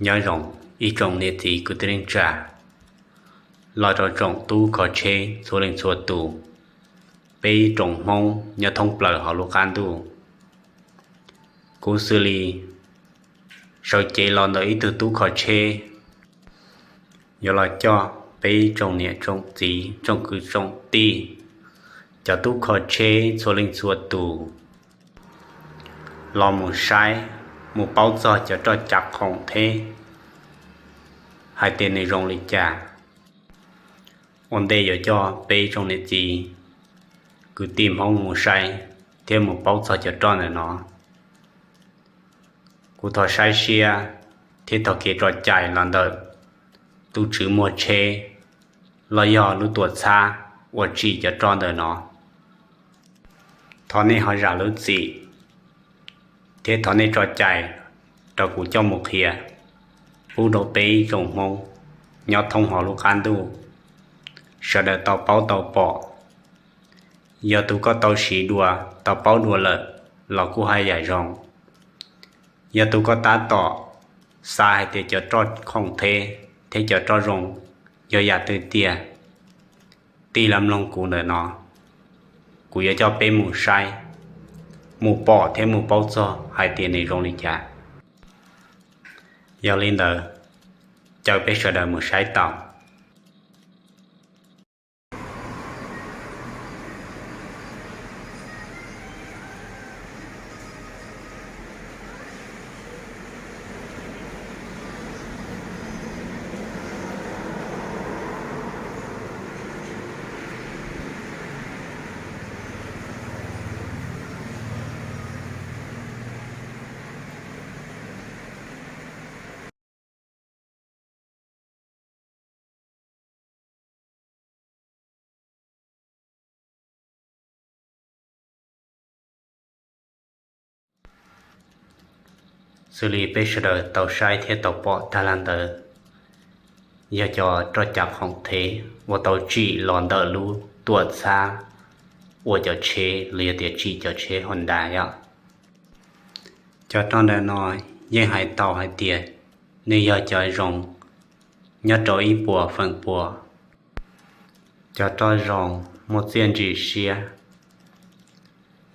Nyob zoo ib tsoom niam txiv kwv tij neej tsa, los rau tsoom tub kho tsheb txhua leej txhua tus, peb tsoom Hmoob nyob thoob plaws hauv lub qab ntuj. Kuv xws li sawv cev los ntawm ib tug tub kho tsheb, yuav los coj peb tsoom niam tsoom txiv tsoom kwv tsoom tij, cov tub kho tsheb txhua leej txhua tus los mus saib, mus paub txog cov roj cav khoom theb hais tias nws zoo li cas. Ua ntej yuav coj peb tsoom niam txiv kwv tij Hmoob mus saib thiab mus paub txog cov roj ntawm no, kuv thov saib siab thiab thov kev tso cai los ntawm tus tswv muag tsheb los yog lub tuam txhab uas tsim cov roj ntawm no. Thov nej ho zam lub txim thiab thov nej tso cai rau kuv coj mus qhia pub rau peb tsoom Hmoob nyob thoob hauv lub qab ntuj sawv daws tau paub tau pom. Yog tus koj tau siv dua, tau paub dua lawm los kuj haj yam zoo. Yog tus koj tab tom xav hais tias cov roj khoom theb thiab cov roj zoo yog yam twg tiag, tij los mloog kuv ntawm no, kuv yuav coj peb mus saib, mus pom thiab mus paub txog hais tias nws zoo li cas. Yog li ntawd, caw peb sawv daws mus saib tau. Xws li peb sawv daws tau saib thiab tau pom tag los ntawd, yog cov roj cav khoom theb uas tau tsim los ntawm lub tuam txhab ua cov tsheb los yog tias tsim cov tsheb Honda yom. Cov roj ntawm no yeej hais tau hais tias nws yog cov zoo nyob rau ib puas feem pua. Cov roj zoo muaj txiaj ntsig siab.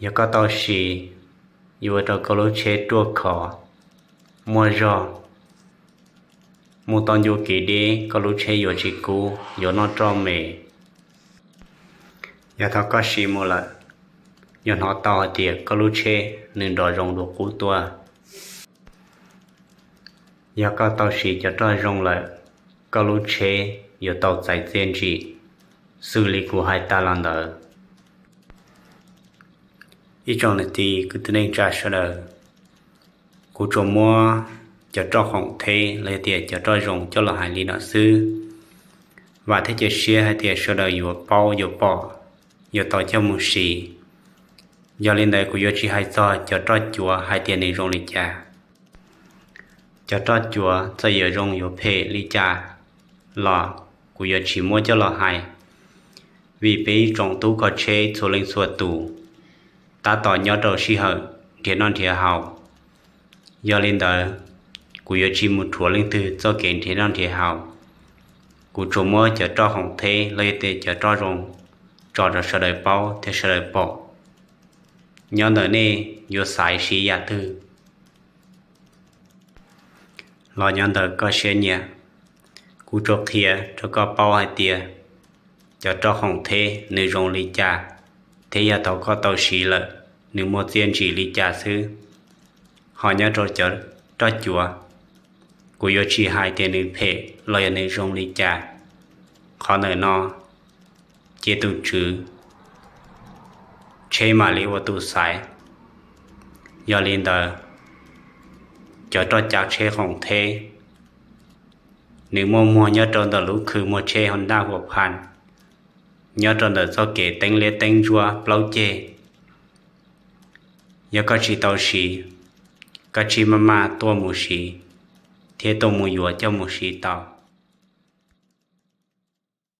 Yog koj tau siv, yuav ua rau koj lub tsheb ruaj khov, muaj zog, mus tau ncua kev deb koj lub tsheb yuav tsis kub, yuav noj roj me. Yog thaum koj siv mus lawm, yuav hnov tau hais tias koj lub tsheb nws nrov zoo dua qub tuaj. Yog koj tau siv cov roj zoo lawm, koj lub tsheb yuav tau txais txiaj ntsig xws li kuv hais tas los ntawd. Ib tsoom niam txiv kwv tij neej tsa sawv daws, kuv tsuas muab cov roj khoom theb los yog tias cov roj zoo coj los hais li no xwb. Vam thiab cia siab hais tias sawv daws yuav paub yuav pom, yuav tau coj mus siv. Yog li ntawd kuv yuav tsis hais txog cov roj cuav hais tias nws zoo li cas. Cov roj cuav txawm yuav zoo yuav phem li cas los kuv yuav tsis muab coj los hais, vim peb ib tsoom tub kho tsheb txhua leej txhua tus tab tom nyob rau sij hawm nrhiav noj nrhiav haus. Yog li ntawd, kuv yuav tsis mus rhuav leej twg txoj kev nrhiav noj nrhiav haus. Kuv tsuas muab cov roj khoom theb los yog tias cov roj zoo tso rau sawv daws paub thiab sawv daws pom. Nyob ntawm nej yuav xaiv siv yam twg los nyob ntawm koj siab nyiam. Kuv tsuas qhia rau koj paub hais tias cov roj khoom theb nws zoo li cas, thiab yog thaum koj tau siv lawm nws muaj txiaj ntsig li cas xwb. Ho nyob rau cov roj cuav, kuv yuav tsis hais tias nws phem los yog nws zoo li cas. Qhov ntawm no cia tus tswv tsheb mam li ua tus xaiv. Yog li ntawd, cov roj cav tsheb khoom theb, nws muaj muag nyob rau ntawm lub khw muag tsheb Honda Hua Phan, nyob rau ntawm txoj kev teeb liab teeb ntsuab plaub ceg. Yog koj tsis tau siv, koj tsij maj maj tuaj mus siv thiab tuaj mus yuav coj mus siv tau.